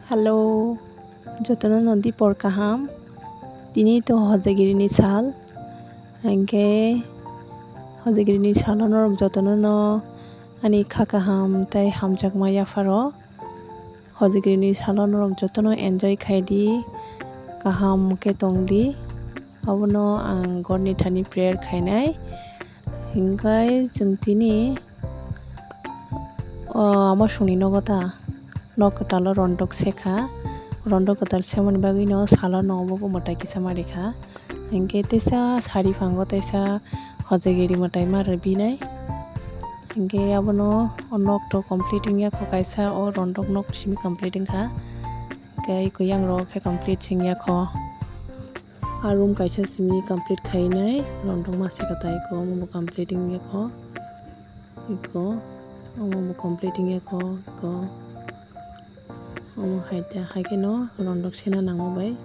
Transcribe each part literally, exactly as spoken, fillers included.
Hello, jotono no dipor kaham. Tini to hojagiri ni sal. Hingke hojagiri ni salo norok jotono no ani kha kaham tei hamjakma yapharo. Hojagiri ni salo norok jotono enjoy khai di, kaham khe tong di. Abono ang gorni thani prayer khainai. Hingkai chwng tini, o, ama songni nogo ta, nok kwtalo rondok sekha, rondok kwtal semani bagwino salo no obo mwtai kisa ma rikha, hinkhe teisa sari phango teisa hojagiri mwtai ma rwbinai, hinkhe abono o nok to complete wngya kho kaisa, o rondok nok simi complete wngkha, hinkhe yang rok khe complete wngya kho. A room kaisa simi complete khainai, rondok masa kwtai ko, omo bo complete wngya kho, iko, omo bo complete wngya kho, iko, omo hai ta, hai kheno rondok sena nangma bai,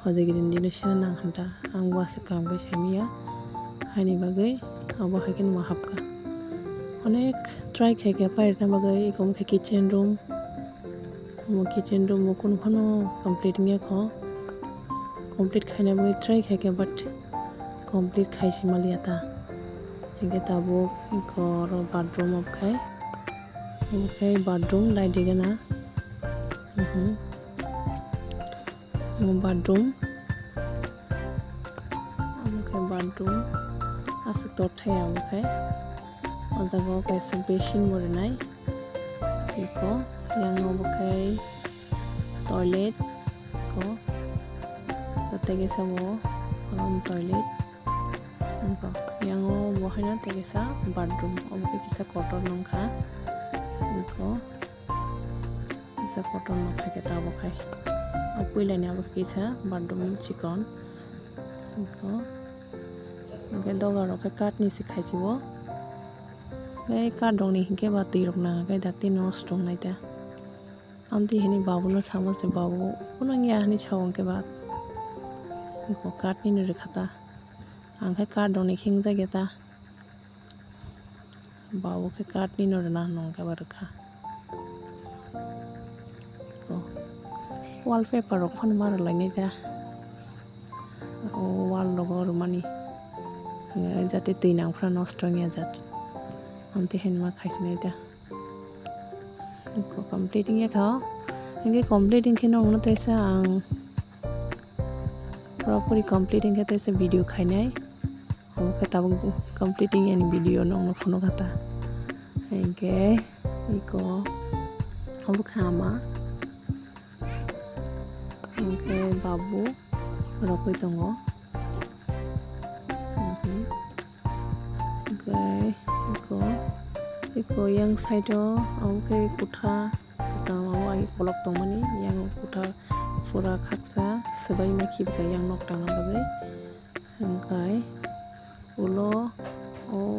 hojagiri ni dino sena nang khan ta, ang bo aswk kaham khe simiya, haini bagwi abo hai kheno ma hapkha. Onek try khai khe pairwkna bagwi, iko wngkha kitchen room. Omo kitchen room bo kunu phano complete wngya kho. Complete khaina bagwi try khaikha, but complete khai si maliya ta. Hinkhe tabuk eko oro bathroom obo khai. Obo khai bathroom light rigana. Mhm. Omo bathroom. Omo khai bathroom. Aswk tor thaya omo khai. O jaga o kaisa basin bo rwnai. Eko, yang o bo khai toilet, eko, tei kisa bo, um, toilet, eko, yang o bo haino tei kisa bathroom, obo khe kisa kotor nung kha, eko, kisa kotor nung kha khe ta bo khai, o puila ni abo khe kisa bathroom chikon, eko, hingke doga rok khe kath ni se khai si bo. Tei kath rok ni hinkhe ba twi rok nang khe dakti nosto wngnai ta. Amtwi hini babu no samo se, babu, kunu wngya hinwi sao hinkhe ba. Eko kath ni no rwkha ta. Ang khe kath rok ni khe wngjakya ta. Babu khe kath ni no rwna hwnwi hinkhe ba rwkha. Eko wallpaper rok phano ma rwlainai ta. O wall rogo rwmani, eh, jate twi nang phano nosto wngya jat. Amtwi hinma khaisinai ta. Eko complete wngya kha. Hinkhe complete wngkhe nokno teisa ang pura puri complete wngkhe teisa video khainai. Obo khe tabuk complete wngya ni video nokno phunukha ta. Hinkhe eko obo khe ama. Hinkhe babu rokoi tongo. Mhm. Hinkhe eko, eko yang side o, omo khe kotha, kwcham o ai kolok tongmani, yang kotha pura khaksa swbai ma khibika yang nok tangna bagwi. Hinkhe ulo o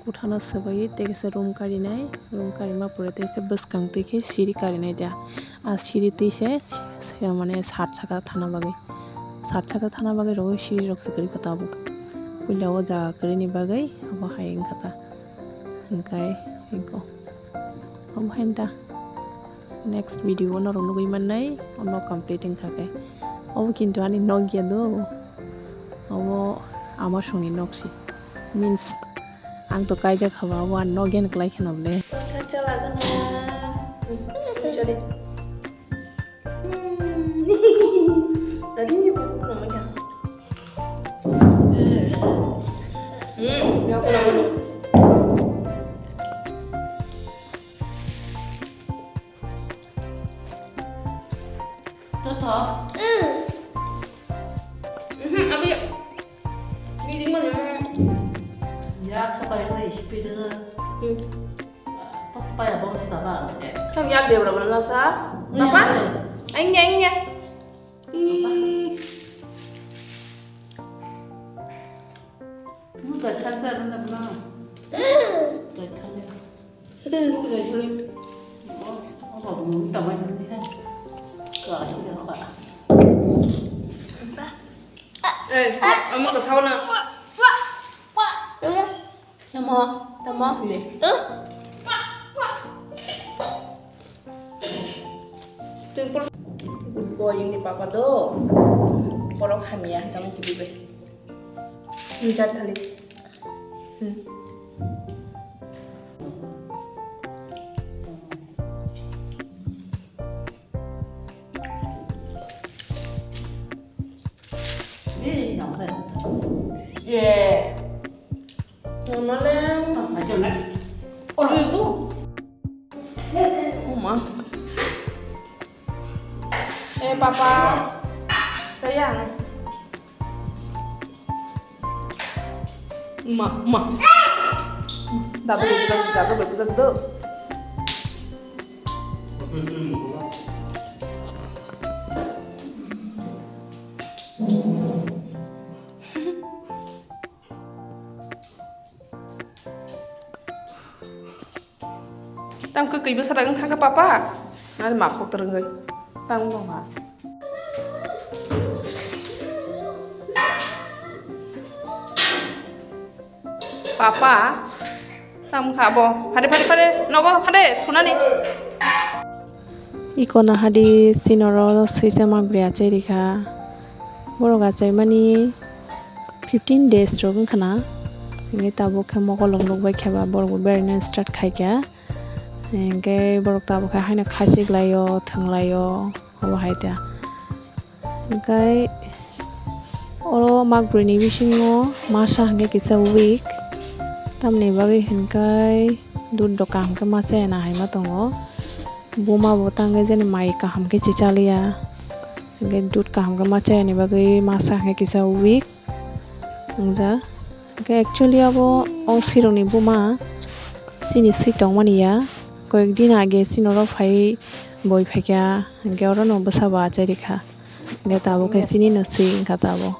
kothano swbaiwi tei kisa room karinai, room karima pore tei kisa bwskang twi khe siri karinai da. A siri twi se, se mane sat saka thana bagwi, sat saka thana bagwi rogwi siri rok se kwrwi kha tabuk. Puila o jaga kwrwini bagwi abo hai wngkha ta. Hinkhe eko obo hai da. Next video o norok nugwi mannai, o nok complete wngkha khe. Obo kintu ani nok ya do. Obo ama songni nok si. Means, ang to kaijak haba, obo ani nok yan kwlai kheno bole. Toto. Mhm, abi. Leading mana? Ya, kepala itu speed itu. Hmm. Pas paya boros taba. Kamu yak dia berapa nasa? Iya, apa? Iya. Aingnya, aingnya. Ih. Muka kasar na bana. Kasar. Muka kasar. Oh, oh, muka mana ni ha? Ka, ini ka. Eh, kamu ke sana. Tamo, tamo. Ni. Good boy ni papa do. Borok hamya jang chibi bai. Ni jar thali. Hmm. Ye. Mama le. Oro itu. Uma. Eh, papa. Sayang. Ma, ma. Dadu, dadu, dadu, dadu, dadu. Tam kwkwi bwsa tak wngkha khe papa? Nari ma khok twrwngwi. Tam wngkha. Papa, tam wngkha abo. Phade, phade, phade, nogo phade, sunani. Iko nahadi sinoro swisa mak bri achai rikha. Borok achaimani fifteen days rok wngkha na. Hingke tabuk khe mokolom rok bai khe ba borok bo beraina start khaikha. Hingke borok tabuk khe haino khachik laio, thwng laio, obo hai ta. Hingke oro mak brwi ni bisingo masa hingke kisa weak. Tamni bagwi hingke dud doka hingke masa ya na hai ma tongo. Buma bo tangwi jani mai kaham khe chichaliya. Hingke dud kaham khe ma chayani bagwi masa hingke kisa weak wngjak. Hingke actually abo o sirokni buma chini swi tongmani ya. Koyek din age chini oro phai boi phaikha. Hingke orono bwsa bo achai rikha. Hingke tabuk khe chini no swi wngkha tabuk.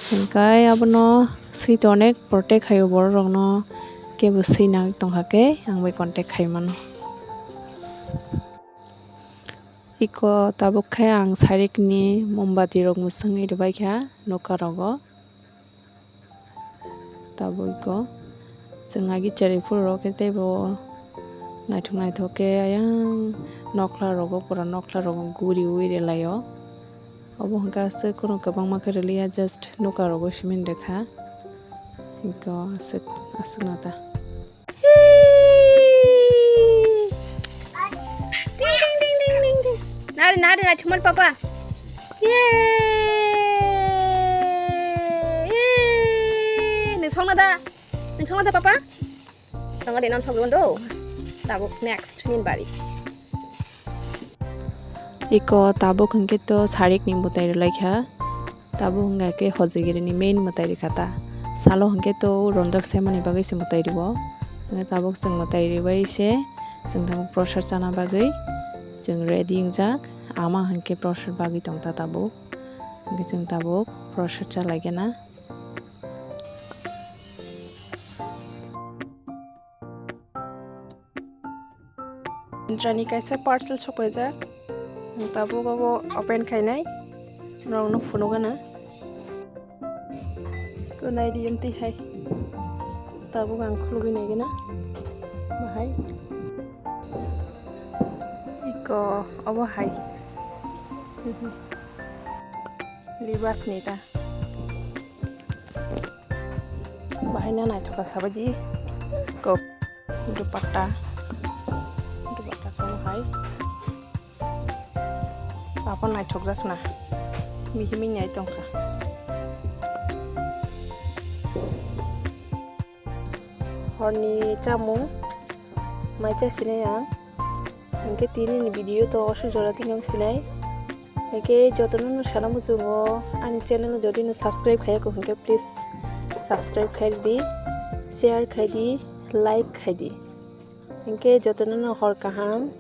Hingke abono swi to onek protect khaio borok rokno, kebo swi nang tongkha khe ang bai contact khai mano. Iko tabuk khe ang sarik ni mombati rok mwswngwi rwbaikha nokha rogo. Tabuk iko chwng agi cherwi phuru rok khe teibo naithok naithok khe ayang nokla rogo, pura nokla rogo guriwi rwlaio. Obo hwnkhe aswk kheno kwbangma khe rwliya, just nokha rogo simi rwkha. Iko aswk, aswk na ta. Ding, ding, ding, ding, ding, ding. Nari, nari, nari, chumar papa. Yay! Yay! Nung song na da? Nung song na da, papa? Song na de, non song do. Tabuk next, nin bari. Iko tabuk hwnkhe to sarik ni mwtai rwlaikha. Tabuk hwnkha khe hojigiri ni main mwtai rikha ta. Salo hwnkhe to ronjak semani bagwi se mwtai rwo. Hwnkhe tabuk chwng mwtai rwbai se chwng tabuk prosad chana bagwi chwng ready wngjak. Ama hwnkhe prosad bagwi tongta tabuk. Hwnkhe chwng tabuk prosad chalaigena. Indrani kaisa parcel sokpaijak. Ang tabuk abo open khainai. Norokno phunukgana. Ko naidi amtwi hai. Tabuk ang khulugwi naigena. Bahai. Iko obo hai. Libas ni ta. Bahai na naithok kha sabaidi kok dupatta, dupatta kok hai apa naithok jak na mihi mini ai tong kha. Horni chamung mai cha sinai ang. Hingke tini ni video to osu jora tini ang sinai. Hingke jotono no sana muchungo ani channel no jodi no subscribe khaya ko hingke please subscribe khai di, share khai di, like khai di. Hingke jotono no hor kaham,